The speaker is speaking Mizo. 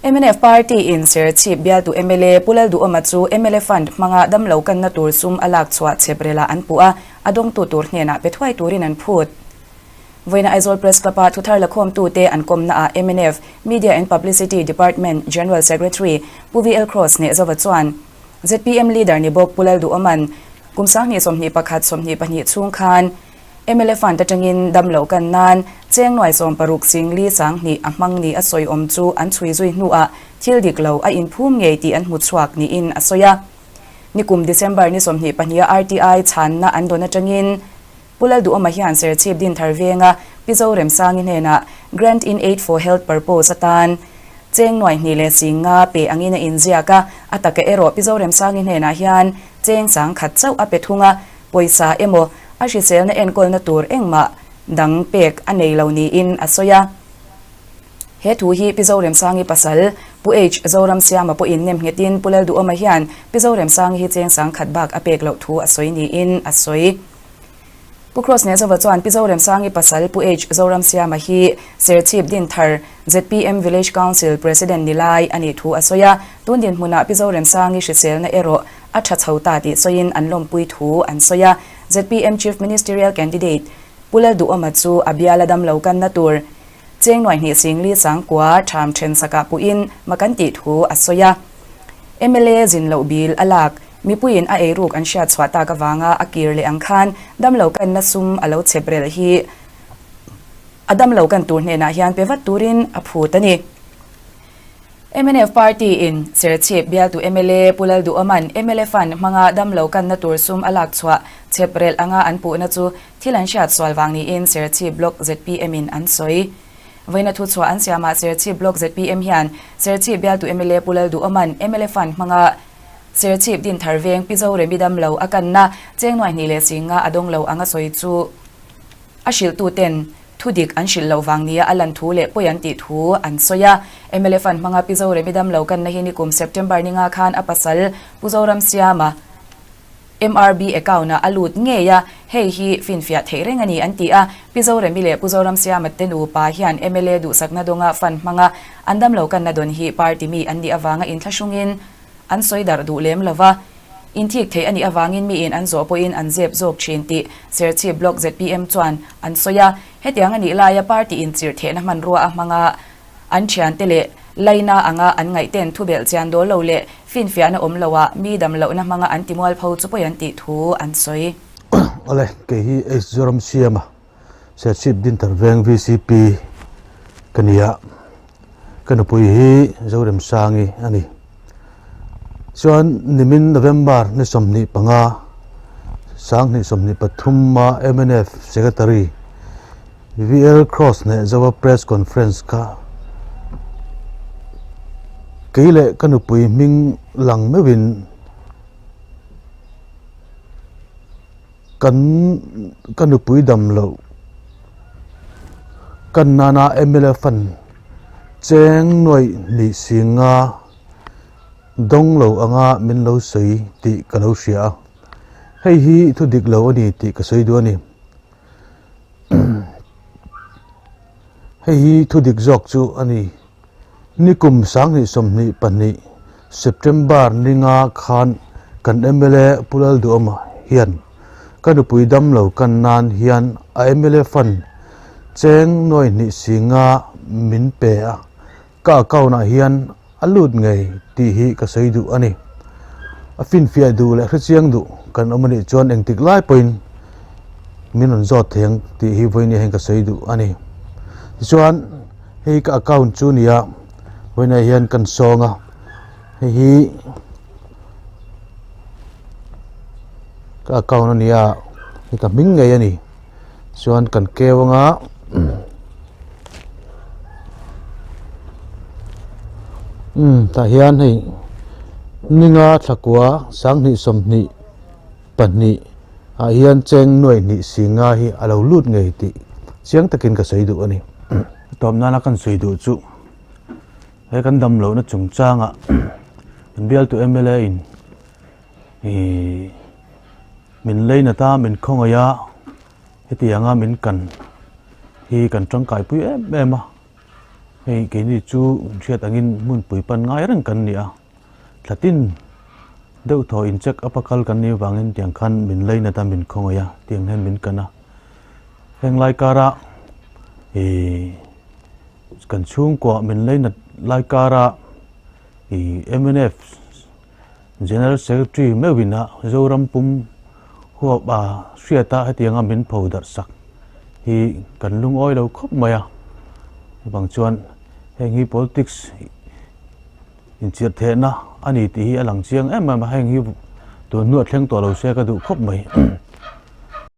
Mnf party in Serchhip bialtu mla Pu Lalduhawma chu mla fund hmanga damlo kanna tur sum a lak chhuah chheprelah an puh a, a dawngtu tur hnenah pe thuai turin an phut. Vawiina Aizawl Press Club-a thuthar lakhawmtute an kawmnaah mnf Media and Publicity Department General Secretary Pu VL Cross Hnehzova chuan zpm Leader ni bawk Pu Lalduhawma'n kum 2021 22 chhung khan Mla fund atangin damloh kan nan cheng nuai 60 singli 2000 a hmang ni a sawi awm chu an chhui zui hnuah thil dik lo a inphum ngei tih an hmu chhuak niin a sawi a. Nikum December ni 22 a RTI chhanna an dawn atangin Pu Lalduhawma hian Serchhip Dinthar venga Pi Zoremsangi hnenah Grant in Aid for Health Purpose atan cheng nuai hnih leh singa pe angin a inziak a, a taka erawh Pi Zoremsangi hnenah hian cheng 10,000 chauh a pe thung a, Pawisa emaw a hriselna enkawlna tur engmah dang pek a nei lo niin a sawi a. He thu hi Pi Zoremsangi pasal Pu H. Zoramsiama pawhin nem nghetin Pu Lalduhawma hian Pi Zoremsangi hi cheng 10,000 bak a pek loh thu a sawi niin a sawi. Pu Cross Nezova chuan Pi Zoremsangi pasal Pu H. Zoramsiama hi Serchhip Dinthar zpm Village Council President ni lai a nih thu a sawi a. Tun dinhmunah Pi Zoremsangi hriselna erawh a tha chho ta tih sawiin an lawmpui thu an sawi a. Zpm Chief Ministerial Candidate Pu Lalduhawma chu a biala damlo kanna tur cheng nuai hnih singli sangkua tham then sakah puhin makan tih thu a sawi a. Mla zin loh bil a lak, mipuiin a eiruk an hriat chhuah tak avanga a kir leh ang khan damlo kanna sum a lo chep rel hi a damlo kan tur hnenah hian pe vat turin a phut a ni. Mnf party in Serchhip bialtu mla Pu Lalduhawma'n mla fund hmanga damlo kanna tur sum a lak chhuah chep relh anga an puhna chu thil an hriat sual vang niin Serchhip Block zpm in an sawi. Vawiina thuchhuah an siamah Serchhip Block zpm hian Serchhip bialtu mla Pu Lalduhawma'n mla fund hmanga Serchhip Dinthar Veng Pi Zoremi damlo a kanna cheng nuai hnih leh singa a dawng lo anga sawi chu a hrilhtuten Thu dik an hrilh loh vang nia a lan thu leh pawi an tih thu an sawi a. Mla fund hmanga Pi Zoremi damlo kanna hi nikum September ni nga khan a pasal Pu Zoramsiama MRB account ah a lut ngei a, hei hi finfiah theih reng a ni an ti a. Pi Zoremi leh Pu Zoramsiama te nupa hian mla duhsakna dawnga fund hmanga an damlo kanna dawn hi party mi an nih avanga inthlahrungin an sawi darh duh lem lo va, inthik theih a nih avangin miin an zawh pawhin an zep zawk thin tih Serchhip Block zpm chuan an sawi a. Hetiang a nih laia party inchirh thehna hmanrua a hmanga an thiante leh laina anga an ngaihten thubelh chian dawl lo leh finfiahna awm loah mi dam lohna hmanga an timualpho chu pawi an tih thu an sawi. Awle, kei hi H. Zoramsiama, Serchhip Dinthar Veng vcp ka ni a. Ka nupui hi Zoremsangi a ni. Chuan nimin November ni 25, 2023 a mnf Secretary VL Cross hneh Zoa Press Conference kha kei leh ka nupui hming lang meuhin Kan ka nupui dam loh kan nana mla fund cheng nuaih hnih singa dawng lo anga min lo sawi tih ka lo hria a, hei hi thu dik lo a ni tih ka sawi duh a ni. Hei hi thu dik zawk chu a ni. Nikum 2022 September ni nga khan kan mla Pu Lalduhawma hian ka nupui damlo kan nan hian a mla fund cheng nuai hnih si nga min pe a, ka account ah hian a lut ngei tih hi ka sawi duh a ni. A finfiah duh leh hrechiang duh kan awm a nih chuan engtik lai pawhin min rawn zawt thei ang tih hi vawiin hian ka sawi duh a ni. Tichuan hei ka account chu nia vawiinah hian kan sawng a, hei hi ka account a nia hei ka hming ngei a ni chuan kan keu anga umm tah hian hei ninga thlakua 2022 ah hian cheng nuaih hnih singa hi a lo lut ngei tih chiang takin ka sawi duh a ni. Tawp nana kan sawi duh chu he kan dam lohna chungchangah kan bialtu mla in ihh min leinat a min khawngaih a hetianga min kan hi kan tangkaipui em em a. Hei keini chu hriat angin hmunpui pan ngai reng kan ni a, thlatin deuh thaw in check up a kal kan nih avangin tiang khan min leinat a min khawngaih a tiang hian min kan a. Heng lai kara ih kan chhungkua min leinat lai kara ih mnf General Secretary meuhin a Zoram pum huap a hriat a hetianga min pho darh sak hi kan lungawi lo khawp mai a. Chuvang chuan heng hi politics inchirh thehna a ni tih hi a lang chiang em em a, heng hi tun hnuah thleng tawh lo se ka duh khawp mai.